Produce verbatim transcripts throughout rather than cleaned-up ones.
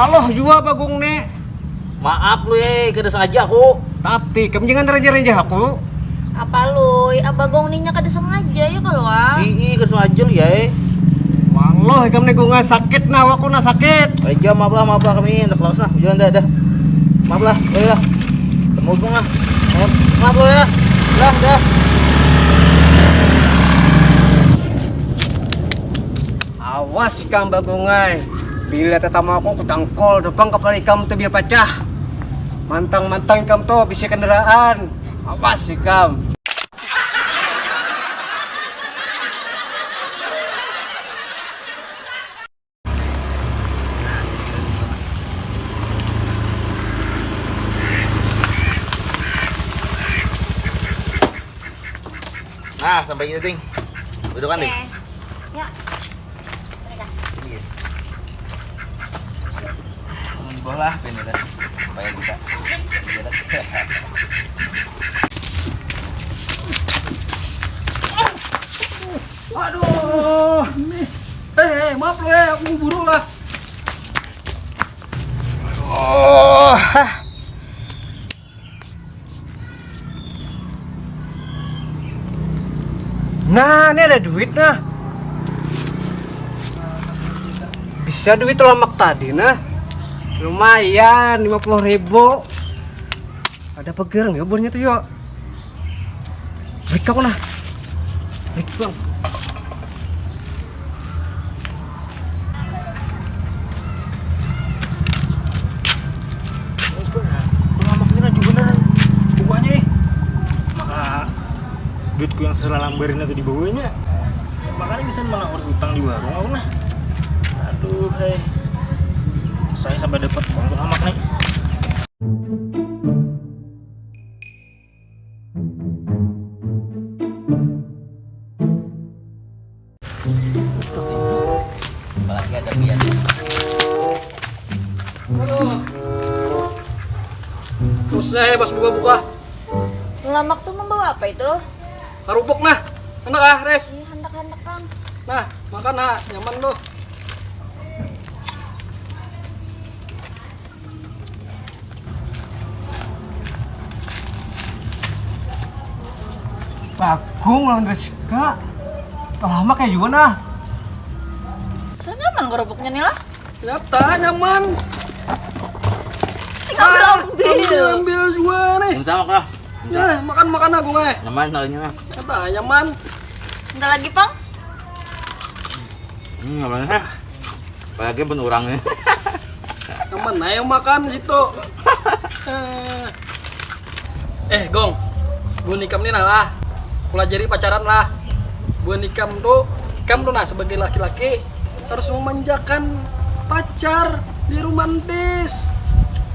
Aloh jua Bagong ne. Maaf Lui, kada sengaja aku. Tapi kam jangan renjah-renjah aku. Apa Lui, Abah Gong ninya kada sengaja ya kalau ah. Ii, kada sengaja Lui ai. Waloh ikam ne Gungai, sakit nah awakku nah, sakit. Aja, maaf lah, maaf lah, kami handak lawas nah. Bujuran dah, dah. Maaf lah, Lui lah. Temu Gung lah. Maaf, maaf Lui ya. Dah, dah. Awas ikam Bagong ai. Bila tatamu aku, kutangkol tu pang kapala ikam tu biar pacah. Mantang-mantang ikam tu bisi kendaraan. Awas ikam. Nah, sampai kita, Ting. Dudukan, Ting. Oke. Ya. Ini ya. Di bawah lah, pindah dah. Supaya kita. Aduh. Eh, eh, maaf Lui, eh, aku buru lah. Oh. Nah, ini ada duit nah. Bisa duit lamak tadi nah. Lumayan, lima puluh ribu. Ada pegerang ya buahnya tuh, yuk. Balik aku nah. Balik, Bang. Lamak ni laju bener buahnya, eh. Maka duitku yang selalambar ini tadi bawanya. Makanya bisa menawar utang di warung aku nah. Aduh, hei. Saya sampai dapat uang lamak nih. Apalagi ada pian. Aduh. Terus saya pas buka-buka. Lamak tuh membawa apa itu? Karupuk nah. Enak ah, Res. Iya, handak-handak, Kang. Nah, makan ha, nyaman tuh. Bagong lawan Rizka. Lama kayak juga nah. Sudah nyaman kerupuknya nih lah. Nyata nyaman. Sing ambil ambil. Ambil juga nih. Minta makan lah. Ya, makan makan aku eh. Nyaman soalnya. Nyata nyaman. Enggak lagi, Pang. Hmm, nyaman. Apalagi pun orangnya. Nyaman aja makan situ. Eh, Gong, buhan ikam ni nah lah, kulajari pacaran lah. Buhan ikam tu, ikam tu nah sebagai laki-laki harus memanjakan pacar, biar romantis.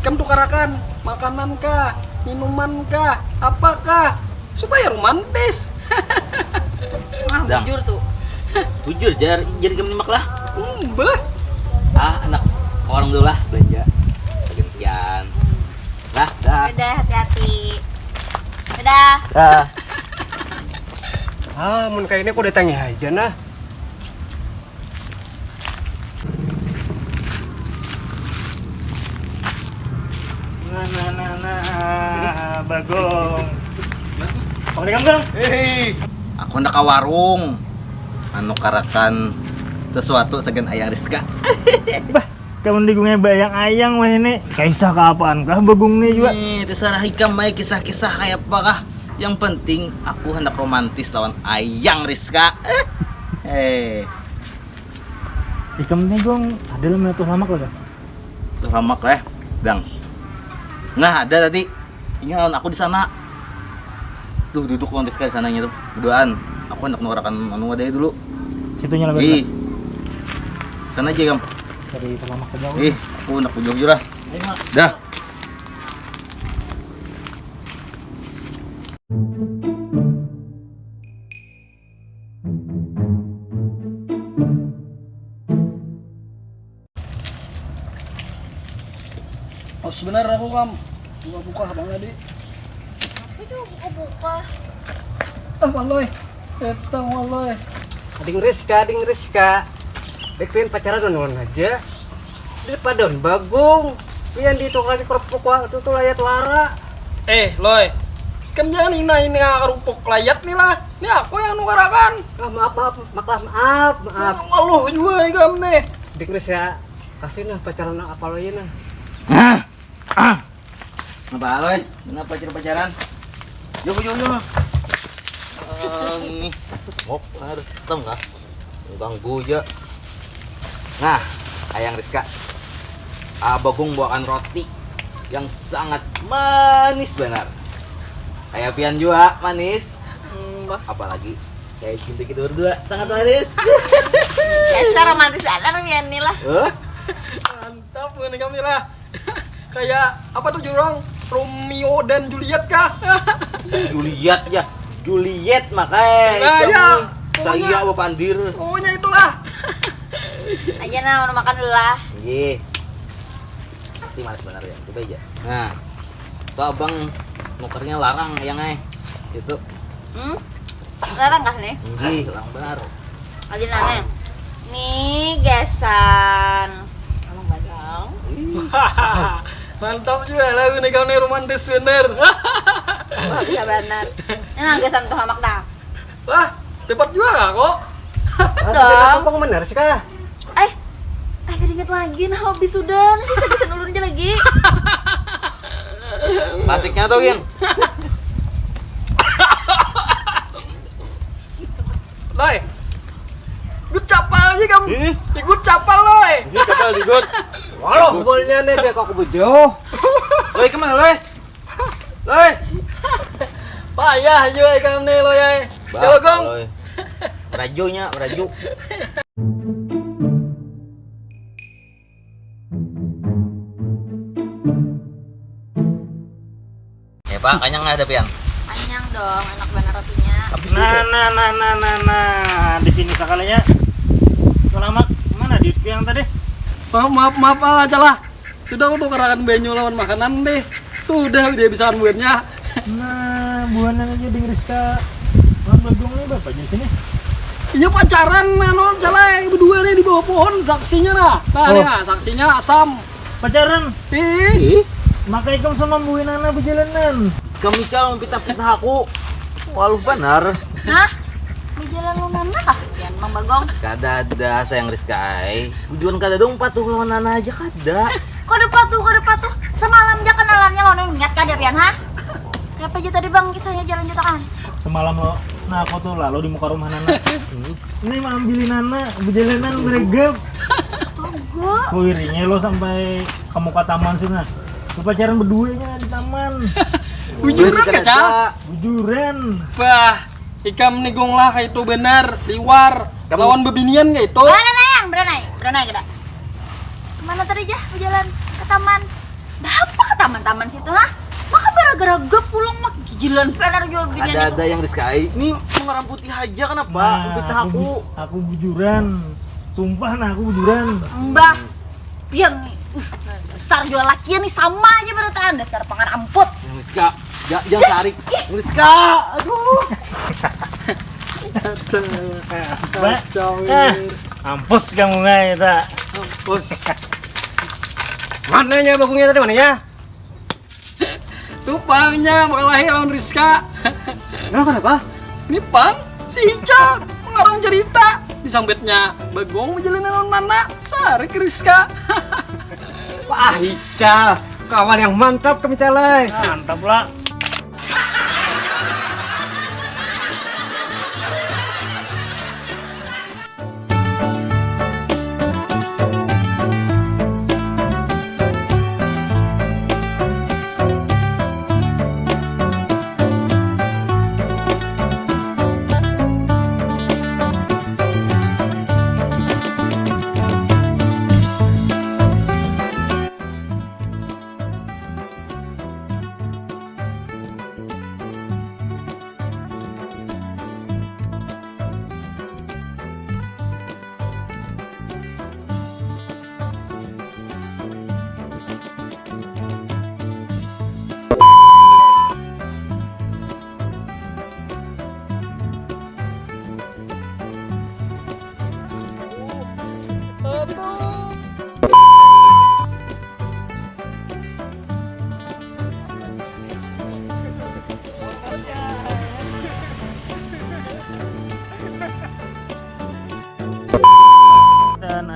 Ikam tukarakan makanan kah, minuman kah, apakah supaya romantis. Nah, bujur tuh. Bujur jar, jar ikam ni mak lah. Mbah. Ah, anak orang dulu lah belanja. Gantian. Lah, dah. Dadah, hati-hati. Dadah. Dah. Ah, mun kayak ini aku datangi aja nah. Nah, nah, nah, nah, Bagong. Apa nih, Gang? Hei. Aku nak ke warung. Anu karakan sesuatu sagan Ayang Rizka. Bah, kamu digungnya bayang-ayang wah ini. Kisah keapaan kah Bagong nih juga? Nih, terserah ikam baik kisah-kisah kayak apa kah. Yang penting aku hendak romantis lawan Ayang Rizka. Eh. Ikam ni Gong, ada lah menutuh lamak lah. Tuh lamak lah, Dang. Nah, ada tadi. Ini lawan aku di sana. Duh, duduk lawan Rizka di sananya tuh. Berduaan. Aku hendak nukarakan anu wadai dulu. Situnya lah. Ih. Sana aja, Gam. Dari lamak ke jauh. Ih, aku hendak bujur aja lah. Ayo, Mak. Dah. Oh, sebenarnya aku kam buka-buka bang tadi. Apa itu buka-buka? Ah, maloi. Kita maloi. Ading Rizka, ading Rizka. Dek pacaran aja. Di padon bagung. Pian ditukar di kerupuk waktu tu layat wara. Eh, Loy. Ikam jangan hina-hina kerupuk layat nih lah. Ini aku yang nukarakan. Ah, maaf, maaf, maaf, maaf, maaf. Waluh jua ikam nih. Dikris ya. Kasih nah pacaran nang apa lo ini nah. Ah, ah. Apa Loy? Kenapa pacar-pacaran? Yuk, yuk, yuk. Eh, ini. Mok, harus tahu nggak? Ganggu aja. Nah, ayang Rizka. Ah, Bagong bawakan roti yang sangat manis benar. Kayak pian juga manis. Hmm, bah. Apalagi kayak cinta kita berdua sangat manis. Dasar romantis banget pian nih lah. Hah? Mantap nih kami lah. Kayak apa tuh jurang Romeo dan Juliet kah? Juliet ya. Juliet makanya. Nah, ya. Saya bapandir. Pokoknya itulah. Aja nah, mau makan dulu lah. Iya. Pasti manis benar ya. Coba aja. Nah. Tuh abang nukernya larang yang eh. Itu. Hmm? Larang kah nih? Nggih, larang benar. Aja nah nih. Nih gesan. Abang Bagong. Mantap juga lah ini kau nih romantis bener. Bisa benar. Ini nah gesan tuh hamak dah. Wah, dapat juga kah kok? Dapat Masa dong. kita kampung bener sih kah? Eh, eh kada ingat lagi nah habis sudah. Nasi sakisan ulun aja lagi. Batiknya tuh, Gin. Loy. Ikut capal aja kamu. Ih. Ikut capal Loy. Ini coba digot. Walau bolnya nih biar aku bejo. Loy, kemana, Loy? Loy. Payah juga ikam nih Loy. Ai. Bah, Kalau Gong. Loy. Merajunya, meraju. Ya, Pak, kanyang nggak ada pian? Anyang dong, enak banget rotinya. Habis Nah, itu. Nah, nah, nah, nah, nah. Di sini sekalinya. Selamat. Mana duit yang tadi? Maaf, maaf, maaf ah, aja lah. Sudah aku tukarakan banyu lawan makanan deh. Tuh udah dia bisa buatnya. Nah, buanan aja ding Rizka. Lawan Bagong nih bapak di sini. Iya pacaran anu jalai berdua nih di bawah pohon saksinya nah. Nah, Oh. Nih, nah saksinya asam. Pacaran. Ih, Maka ikam sama buin anak berjalanan. Kami calon fitnah-fitnah aku. Waluh benar. Hah? Di jalan lu mana kah? Pian Mang Bagong. Kada ada sayang Rizka ai. Tujuan kada dong patuh lawan Nana aja kada. Kada patuh, kada patuh. Semalam ja kenalannya lawan ingat kada pian ha? Kayak apa aja tadi Bang kisahnya jalan jutakan. Semalam lo, nah aku tuh lalu di muka rumah Nana. Ini mah ambilin Nana, berjalanan meregep. Astaga. Kuirinya lo sampai ke muka taman sih nah. Lu pacaran berduanya di taman. Bujuran Kada kaca. ada. Bujuran. Bah, ikam nih Gong lah kayak itu benar liwar Kamu- lawan bebinian kayak itu. Beranai yang, beranai, beranai kada. Kemana tadi jah berjalan ke taman? Apa ke taman-taman situ ha? Maka gara-gara gep pulang mah gijilan benar juga binian Ada itu. Ada yang Rizka ai. Ini mengeram putih aja kenapa? Nah, Fitnah aku, aku. bu- aku bujuran. Sumpah nah aku bujuran. Mbah, biang nih. Uh, dasar jual lakian nih sama aja berataan dasar pangan amput. Yang Rizka, ja, jangan tarik. Yang Rizka, aduh. Ba- Kacau ah, ini. Ampus kamu ngai ta. Bos. Mananya bagungnya tadi mananya? Tupangnya bakal lahir lawan Rizka. Kenapa kenapa? Ini pang si Ical pengarang cerita. Disambetnya Bagong berjalan lawan Nana. Sarik Rizka. Wah Ical, kawan yang mantap kami calai. Mantap lah.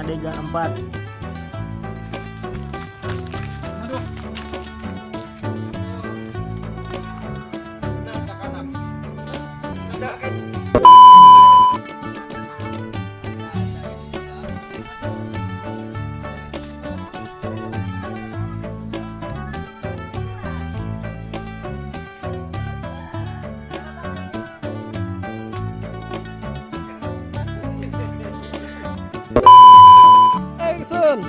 Tiga, empat. Action.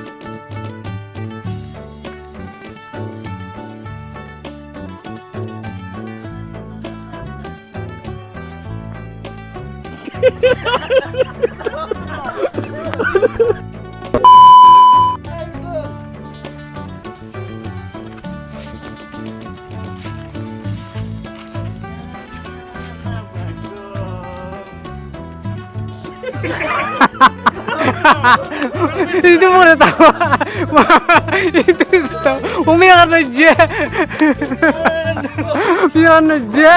Itu mau udah tahu. Itu, itu tahu. Umi akan aja. Biar aja.